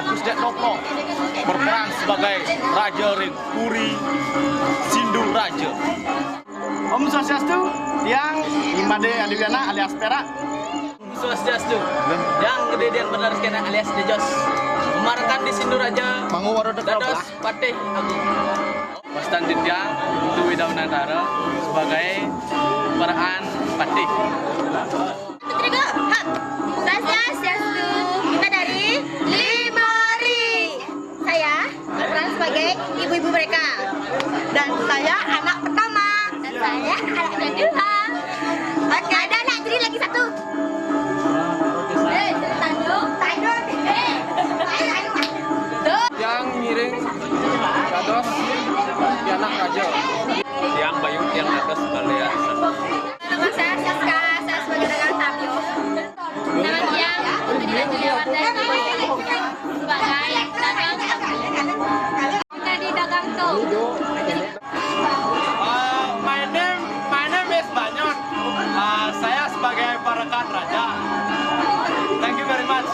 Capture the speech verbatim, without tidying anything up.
Kusdet Doplo berperan sebagai Raja ring Puri Sinduraja. Om Swastiastu, tiang Imade Adiwiana alias Perak. Swastiastu. Yang Gede Dian Benar Skena alias Dejos. Memamerkan di Sinduraja. Mangu Waroda Dados Patih Agung. Wastan titiang Putu Widaunatara sebagai peraan Patih. Swastiastu. Kita dari Limori. Saya berperan sebagai ibu-ibu mereka. Dan saya anak pertama. Dan saya anak kedua. Oke, ada anak jadi lagi satu. Eh, Tanjung. Tanjung. Eh, ayo, ayo, ayo. Tuh. Yang ngiring dados pianak raja. Yang Bayu yang dados balea. Nama saya Siska, saya sebagai dagang Tabio. Nama dia Putri Juliawardani sebagai dagang. Jadi dagang tuh. Uh, my name, my name is Banyon. Uh, saya sebagai parekan raja. Thank you very much.